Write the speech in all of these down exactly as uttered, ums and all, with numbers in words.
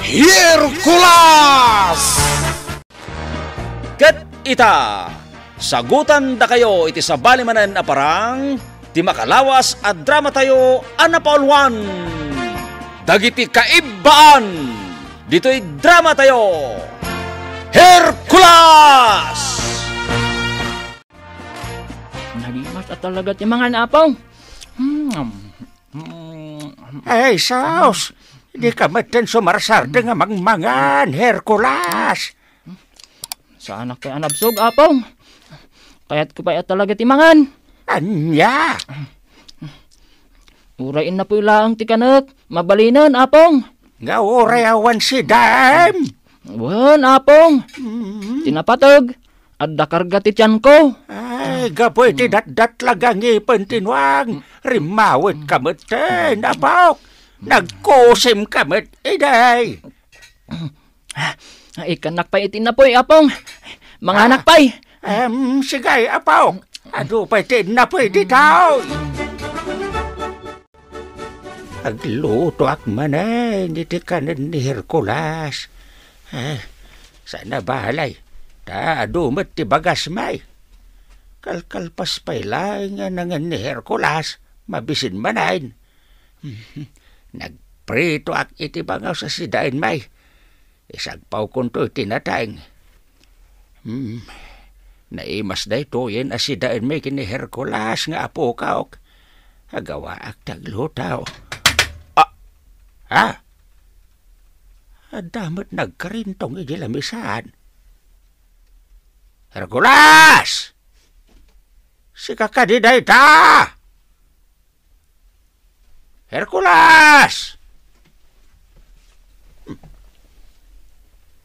Hercules! Ket ita, sagutan dakayo iti sabali manen a parang ti makalawas a drama tayo a napauluan dagiti kaibbaan ditoy drama tayo, Hercules! Nalimas a talaga ti mangan, Apong. Hmm. Hmm. Ay, saos! Di ka met ten sumarsardeng a mangmangan, Hercules! Saanak pay a nabsog, Apong. Kayatko pay a talaga ti mangan. Ania? Uray innapoy laeng ti kanek, mabalinen, Apong. Nga uray awan sidaem? Wen, Apong. Mm. Ti napateg, adda karga ti tianko. Ay, gapu iti datdatlag a ngipen ti nuang, rimmawet ka met ten, Apok. Nagkusim ka met, iday. Ikkannak pay iti innapoy, Apong. Manganak pay. Em, sige, Apok. Adu pay ti innapoy ditoy. Aglutoak manen iti kanen ni Hercules. Eh, saan a balay, ta adu met ti bagas may. Kalkalpas pay laeng a nangan ni Hercules, mabisin manen. Nagpritoak iti bangaw sa sidaen may. Isagpawkonto iti nateng. Hmm. Naimas daytoyen a sidaen may ken ni Hercules nga apok. Agawaak ti agluto. Ah! Ha? Adda met nagkarintong iti lamisaan. Hercules! Sika kadi dayta? Hercules!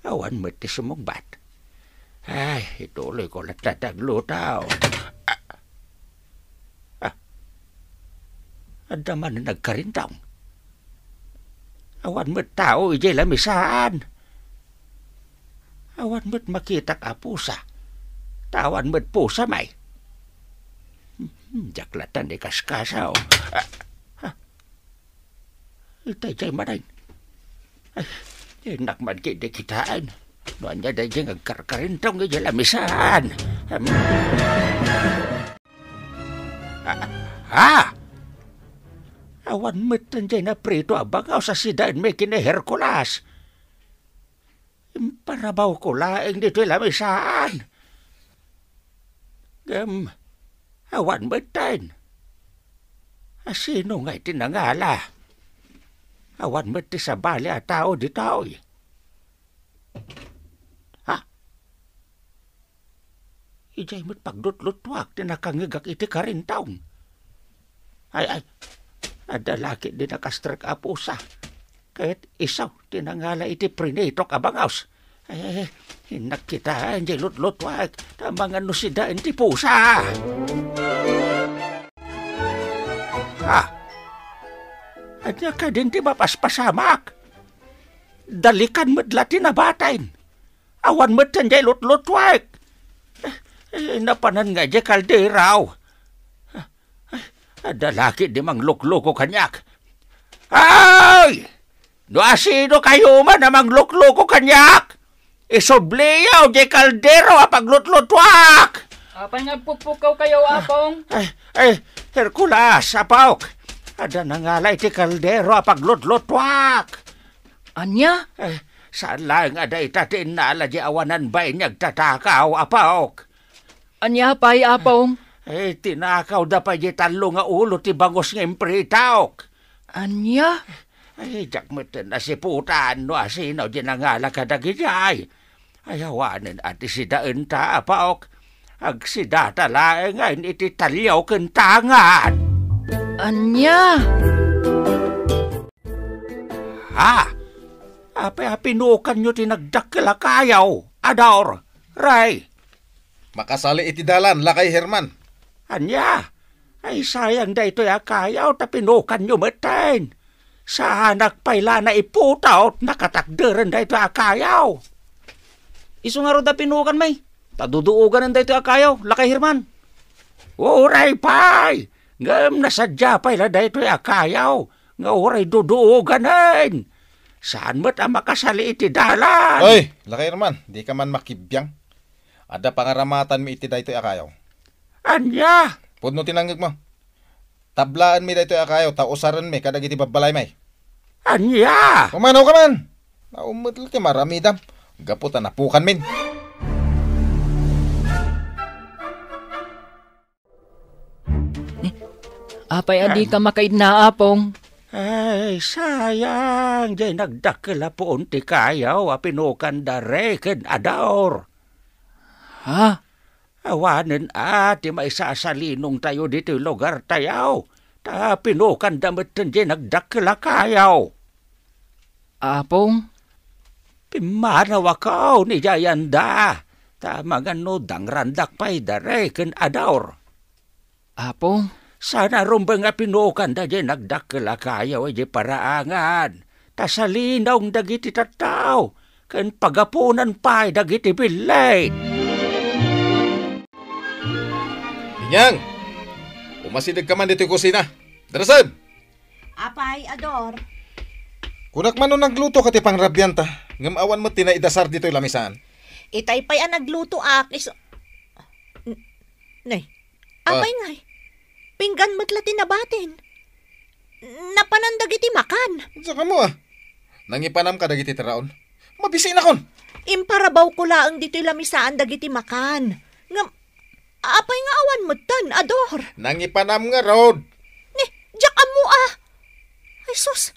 Awan met ti sumungbat. Ay, ituloyko latta ti agluto. Ah. Ah. Adda manen nagkarintong. Awan met tao idiay lamisaan. Awan met makitak a pusa. Ta awan met pusa may. Hmm, diak latta ni kaskasaw. Ah, ah. Itay jay manen. Ay, innak man kidi kitaen. No ania dayjay nga agkarkarintong idiay lamisaan. Em. Ah, ah! Awan met ten jay naprito a bangaw sa sidaen may ken ni Hercules. Imparabawko laeng ditoy lamisaan. Ngem, awan met ten. A, sino ngay ti nangala? Awan met ti sabali a tao ditoy. Ha? Idiay met paglutlutuak ti nakangngegak iti karintong. Ay, ay, adda la ketdi nakastrek a pusa. Ket isu ti nangala iti prinitok a bangaw. Ay, ay, ay, innak kitaen jay lutlutuak, ta amangan no sidaen ti pusa. Ah, ania kadin ti mapaspasamak? Dalikan met la ti nabatin. Awan met ten jay lutlutuak. Eh, eh, napanan nga jay kaldero. Ay, adda la ketdi manglukluko kaniak. Ay! No asino kayo man a manglukluko kaniak, isubliyo jay kaldero a paglutlutuak! Apay nga agpukpukaw kayo, Apong? Ay, ay, Hercules, apok! Adda nangala iti kaldero a paglutlutuak! Ania? Eh, saan laeng a dayta ti innala di awanan bain nga agtatakaw, apok. Ania pay, Apong? Eh, tinakawda pay di tallo nga ulo ti bangus nga impritaok. Ania? Eh, diak met nasiputan no asino di nangala kadagiti ay. Ay, awanen a ti sidaenta, apok. Agsidata laeng ngayen iti taliaw ken tangan. Ania? Ha? Apay a pinuokanyo ti nagdakkel a kayaw, Ador, Ray? Makasali iti dalan, Lakay Herman. Ania? Ay, sayang daytoy a kayaw ta pinuokanyo metten. Saanak pay la naiputot nakatakderen daytoy a kayaw. Isu ngarud a pinuokan, may. Ta duduoganen daytoy a kayaw, Lakay Herman. Uray pay! Ngem nasadia pay la daytoy a kayaw nga uray duduoganen. Saan met a makasali iti dalan. Ay, Lakay Herman, dika man makibiang. Adda pangaramatanmi iti daytoy a kayaw. Ania? Pudno ti nangngegmo. Tablaenmi daytoy a kayaw ta usarenmi kadagiti babbalaymi. Ania? Pumanaw ka man! Naummet la ti maramidam. Gapu ta napukanmin. Apay a dika makaidna, Apong? Ay, sayang, diay nagdakkel a puon ti kayaw a pinukanda Rey ken Ador. Ha? Awanen a ti maisasalinongtayo ditoy lugartayo, ta pinukanda metten diay nagdakkel a kayaw. Apong? Pimmanawak ni Jayanda, ta mangano dangrandak pay da Rey ken Ador. Apong? Saan a rumbeng a pinukanda diay nagdakkel a kayaw idiay paraangan, ta salinong dagiti tattao, ken pagapunan pay dagiti billit. Inyang, umasideg ka man ditoy kusina. Darasen! Apay, Ador? Kunak man no nagluto ka ti pangrabianta, ngem awan met ti naidasar ditoy lamisaan. Itay pay a naglutoak, is-, N-, nay, Ah. Apay ngay? Pinggan met la ti nabatin. Napanan dagiti makan. Diak ammo, ah. Nangipanam ka dagiti taraon? Mabisinakon! Imparabawko laeng ditoy lamisaan dagiti makan. Ngem, apay nga awan metten, Ador? Nangipanam ngarud! Ni, diak ammo, ah. Ay, sus,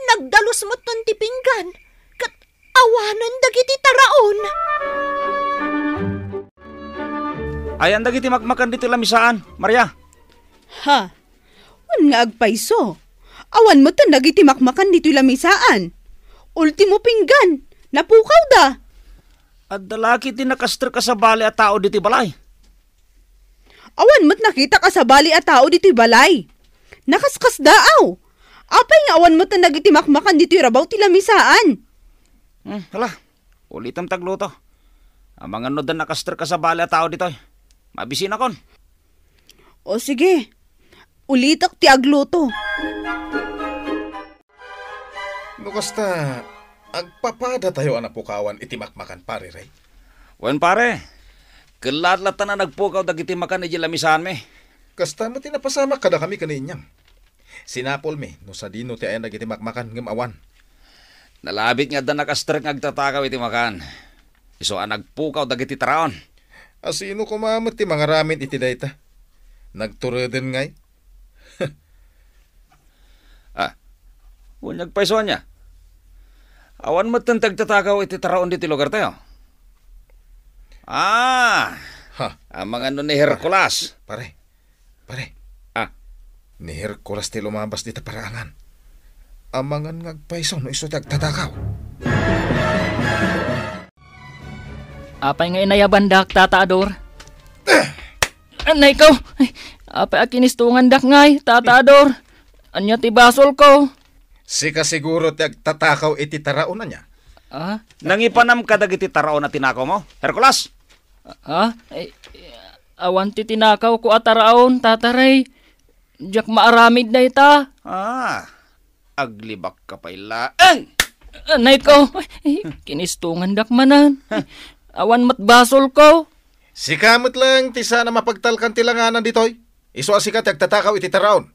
nagdalus metten ti pinggan. Ket awanen dagiti taraon. Ayan dagiti makmakan ditoy lamisaan, Maria. Ha? Wen nga agpayso. Awan metten dagiti makmakan ditoy lamisaan. Ultimo pinggan, napukawda. Adda la ketdi nakastrek a sabali a tao ditoy balay. Awan met nakitak a sabali a tao ditoy balay. Nakaskasdaaw. Apay nga awan met dagiti makmakan ditoy rabaw ti lamisaan? Hmm, hala, ulitem ti agluto. Amangan no adda nakastrek a sabali a tao ditoy. Mabisinakon. O sige, ulitek ti agluto. No kasta, agpapadatayo a napukawan iti makmakan, Pare Ray? Wen, pare. Kellaat latta a nagpukaw dagiti makan idiay lamisaanmi. Kasta met ti napasamak kadakami ken ni Inyang. Sinapulmi no sadino ti ayan dagiti makmakan ngem awan. Nalabit nga adda nakastrek nga agtatakaw iti makan. Isu a nagpukaw dagiti taraon. A sino koma met ti mangaramid iti dayta? Nagtureden ngay? Ah, wen, agpayso ania? Awan metten ti agtatakaw iti taraon ditoy lugartayo. Ah, Ha? Amangan no ni Hercules. Pare, pare. Ah. Ni Hercules ti lumabas dita paraangan. Amangan nga agpayso no isu ti agtatakaw. Apay nga inayabandak, Tata Ador? Anay ko! Ay, apay a kinistongandak ngay, Tata Ador? Ania ti basolko? Sika siguro ti agtatakaw iti taraon ania? Ah? Nangipanam ka dagiti taraon a tinakawmo, Hercules? Ah? Ay, awan ti tinakawko a taraon, Tata Ray. Diak maaramid dayta. Ah, aglibak ka pay laeng. Anay ko, kinistongandak manen. Awan met basolko. Sika met laeng ti saan a mapagtalkan ti langanan ditoy. Isu a sika ti agtatakaw iti taraon.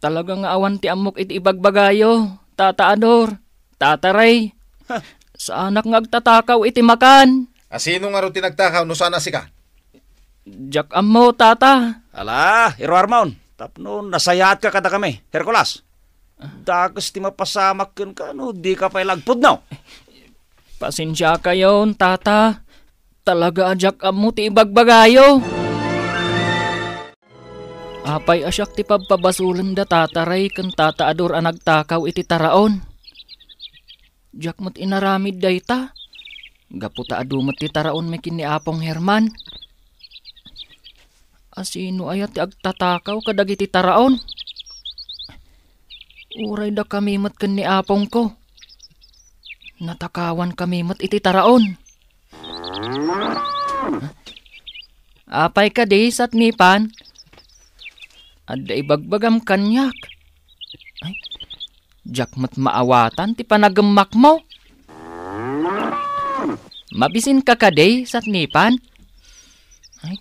Talaga nga awan ti ammok iti ibagbagayo, Tata Ador, Tata Ray. Ha. Saanak nga agtatakaw iti makan. A sino ngarud ti nagtakaw no saan a sika? Diak ammo, Tata. Ala, iruarmon, tapno nasayaatka kadakami, Hercules. Dakes ti mapasamak kenka no dika pay la agpudno. Pasensiakayon, Tata. Talaga a diak ammo ti ibagbagayo. Apay a siak ti pabpabasolenda, Tata Ray ken Tata Ador a nagtakaw iti taraon? Diak met inaramid dayta, gapu ta adu met ti taraonmi ken ni Apong Herman. A sino aya ti agtatakaw kadagiti taraon? Uray dakami met ken ni apongko. Natakawankami met iti taraon. Apay kadi, satmipan? Adda ibagbagam kaniak. Ay, Diak met maawatan ti panagemmakmo. Mabisinka kadi, Satnipan? Ay,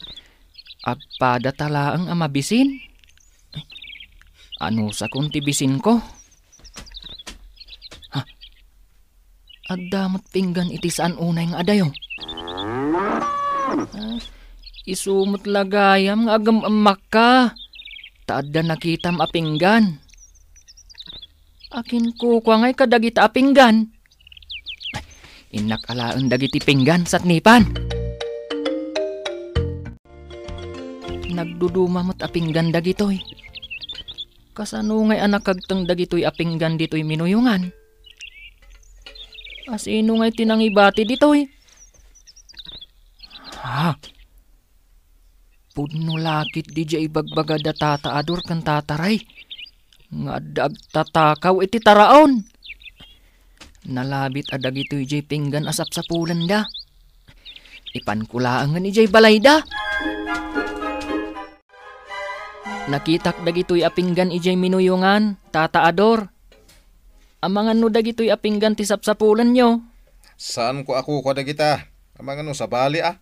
agpadata laeng a mabisin. Ay, anusakon ti bisinko? Ha? Adda met pinggan iti saan unay nga adayo. Ah, isu met la gayam nga agem-emmakka, ta adda nakitam a pinggan. Akin kukua ngay kadagita a pinggan. Innak alaen dagiti pinggan, Satnipan. Nagduduma met a pinggan dagitoy. Kasano ngay a nakagteng dagitoy a pinggan ditoy minuyongan? Asino ngay ti nangibati ditoy? Ha? Pudno la ketdi diay ibagbaga da Tata Ador ken Tata Ray nga adda agtatakaw iti taraon. Nalabit a dagitoy diay pinggan a sapsapulenda. Ipanko laengen idiay balayda. Nakitak dagitoy a pinggan idiay minuyongan, Tata Ador. Amangan no dagitoy a pinggan ti sapsapulenyo? Saanko a kukua dagita. Amangan no sabali a.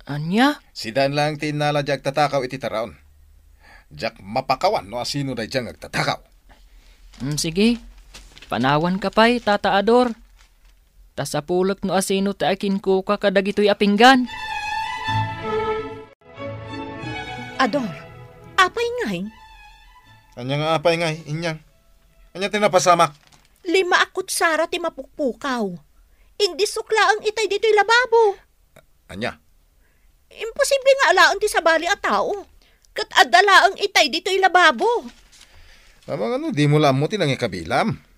Ania? Sidaen laeng ti innala diay agtatakaw iti taraon. Diak mapakawan no asino daydiay nga agtatakaw. Hmm, sige. Panawanka pay, Tata Ador. Ta sapulek no asino ti akinkukua kadagitoy a pinggan. Ador, apay ngay? Ania nga apay ngay, inyang? Ania ti napasamak? Lima a kutsara ti mapukpukaw. Indiskok laeng itay ditoy lababo. Ania? Imposible nga alaen ti sabali a tao. Ket adda laeng itay ditoy lababo. Amangan no dimo la ammo ti nangikabilam.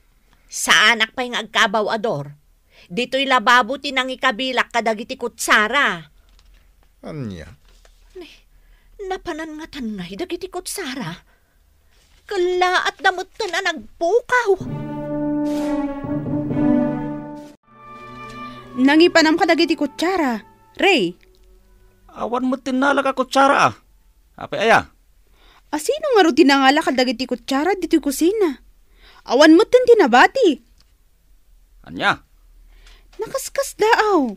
Saanak pay nga agkabaw, Ador. Ditoy lababo ti nangikabilak kadagiti kutsara. Ania? Nay, napanan ngatan ngay dagiti kutsara? Kellaatda metten a nagpukaw. Nangipanam kadagiti kutsara, Ray? Awan met ti innalak a kutsara, a. Apay aya? Asino ngarud ti nangala kadagiti kutsara ditoy kusina? Awan metten ti nabati. Ania? Nakaskasdaaw.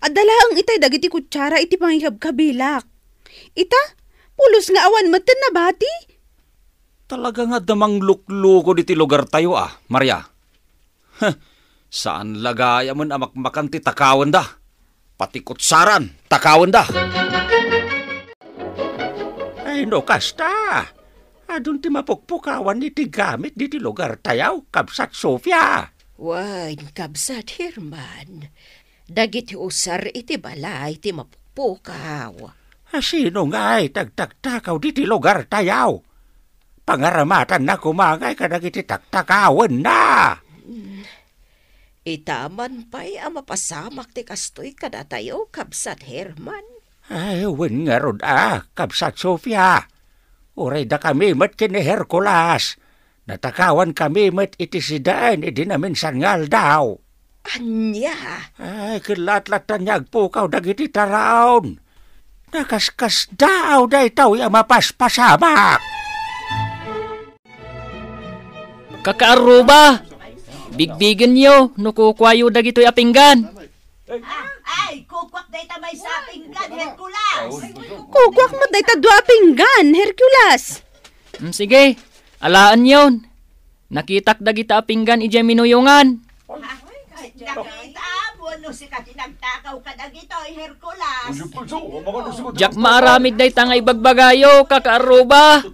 Adda laeng itay dagiti kutsara iti pangikabkabilak. Ita, pulos nga awan metten nabati. Talaga nga adda manglukluko diti lugartayo, a, Maria. Heh, saan la gayamen a makmakan ti takawenda. Pati kutsaran, takawenda. Ay, no kasta, adun ti mapukpukawan iti gamit ditoy lugartayo, Kabsat Sofia. Wen, Kabsat Herman, dagiti usar iti balay ti mapukpukaw. Asino ngay ti agtaktakaw ditoy lugartayo? Pangaramatanna koma ngay kadagiti taktakawenna. Ita man pay a mapasamak ti kastoy kadatayo, Kabsat Herman. Ay, wen ngarud a, Kabsat Sofia. Uray dakami met ken ni Hercules, natakawankami met iti sidaen idi naminsan nga aldaw. Ania? Ay, kellaat latta nga agpukaw dagiti taraon. Nakaskasdaaw daytoy a mapaspasamak. Kakaarruba, bigbigenyo no kukuayo dagitoy a pinggan. Ay, kukuak dayta maysa a pinggan, Hercules. Kukuak met dayta dua a pinggan, Hercules. Mm, sige, alaenyon. Nakitak dagita a pinggan idiay minuyongan. Nakita mo no sika ti nagtakaw kadagitoy, Hercules. Diak maaramid dayta nga ibagbagayo, kakaarruba.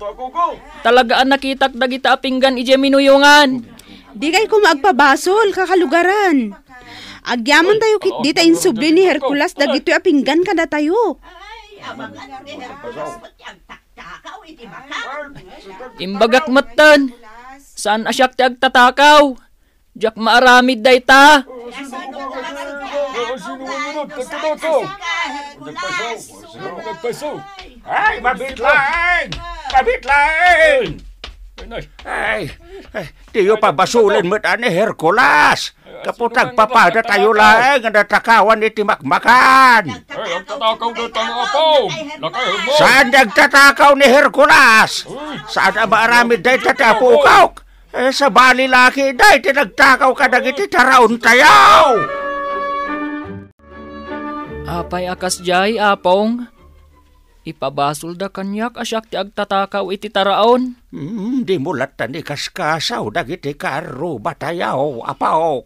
Talaga a nakitak dagita a pinggan idiay minuyongan. Dikay koma agpabasol, kakalugaran. Agyamantayo ketdi ta insubli ni Hercules dagitoy a pinggan kadatayo. Ay, amangan ni Hercules met ti agtaktakaw iti baka. Imbagak metten, saan a siak ti agtatakaw. Diak maaramid dayta. Ay, mabitlaeng! Mabitlaeng! Ay, ay, diyo pabasolen met a ni Hercules. Gapu ta agpapadatayo laeng nga natakawan iti makmakan. Ay, agtatakaw dayta nga apo. Lakay mo. Saan ti agtatakaw ni Hercules? Saan a maaramid dayta ti apokok? Eh, sabali la ketdi ti nagtakaw kadagiti taraontayo. Apay a kasdiay, Apong? Ipabasolda kaniak a siak ti agtatakaw iti taraon. Hmm, dimo lattan ikaskasaw dagiti karrubatayo, apok.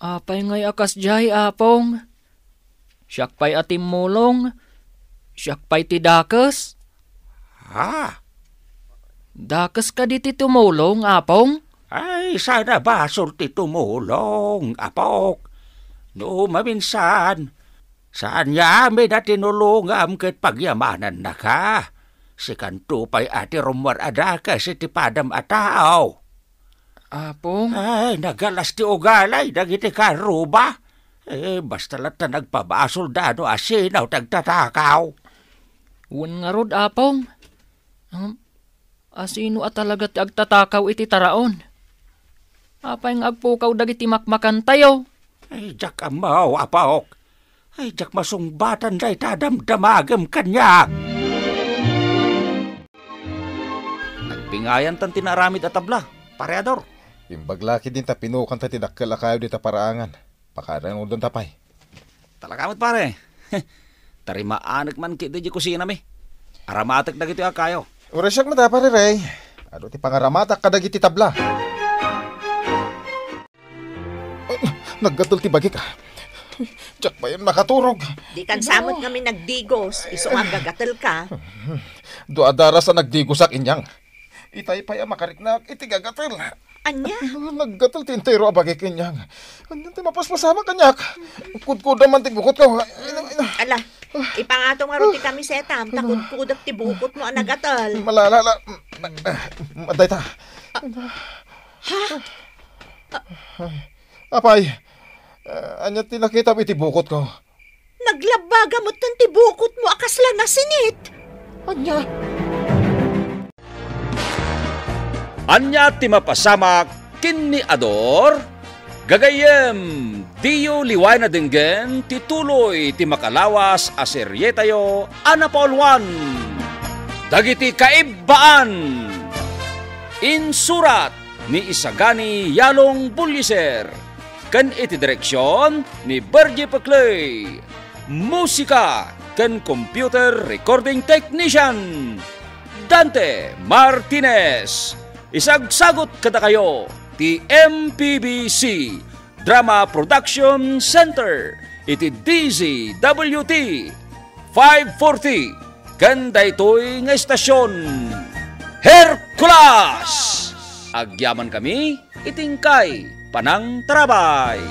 Apay ngay a kasdiay, Apong? Siak pay a timmulong. Siak pay ti dakes. Ha? Dakes kadi ti tumulong, Apong? Ay, saan a basol ti tumulong, apok. No maminsan, saan nga amin a tinulongam ket pagyamanannaka. Sikanto pay a ti rummuar a dakes iti padam a tao. Apong? Ay, nagalas ti ugali dagiti karruba. Eh, basta latta nagpabasolda no asino ti agtatakaw. Wen ngarud, Apong. Hmm? Asino a talaga ti agtatakaw iti taraon? Apay nga agpukaw dagiti makmakantayo? Ay, diak ammo, apok. Ay, diak masungbatan dayta damdamagem kaniak. Nagbingayantan ti naaramid a tabla, Pare Ador. Imbag la ketdin ta pinukanta ti dakkel a kayo dita paraangan. Pakaranudonta pay. Talaga met, pare. Tarimaanek man ketdi di kusinami. Aramatek dagitoy a kayo. Uray siak met, Pare Ray. Adu ti pangaramatak kadagiti tabla. Ay, naggatel ti bagik. Diak payen makaturog. Dikan sa met ngamin nagdigos, isu nga aggatel ka. Dua a daras a nagdigosak, Inyang. Itay pay a makariknak iti gagatel. Ania? Naggatel ti entero a bagik, Inyang. Ania ti mapaspasamak kaniak? Kudkudam man ti bukotko. Ay, na, ay, na. Ala, ipangatom ngarud ti kamisetam, ta kudkudak ti bukotmo a nagatel. Malala, la. Dayta. Ha? Apay, eh, ania ti nakitam iti bukotko? Naglabbaga metten ti bukotmo a kasla nasinit. Ania? Ania ti mapasamak ken ni Ador? Gagayyem, diyo liwayan a denggen ti tuloy ti makalawas a serietayo a napauluan, Dagiti Kaibbaan. Insurat ni Isagani Yalong Buliser, ken iti direksion ni Bergie Peclay. Musika ken computer recording technician, Dante Martinez. Isagsagut kadakayo ti M P B C Drama Production Center iti D Z W T five forty ken daytoy nga estasion, Hercules! Agyamankami iti inkay panangtarabay.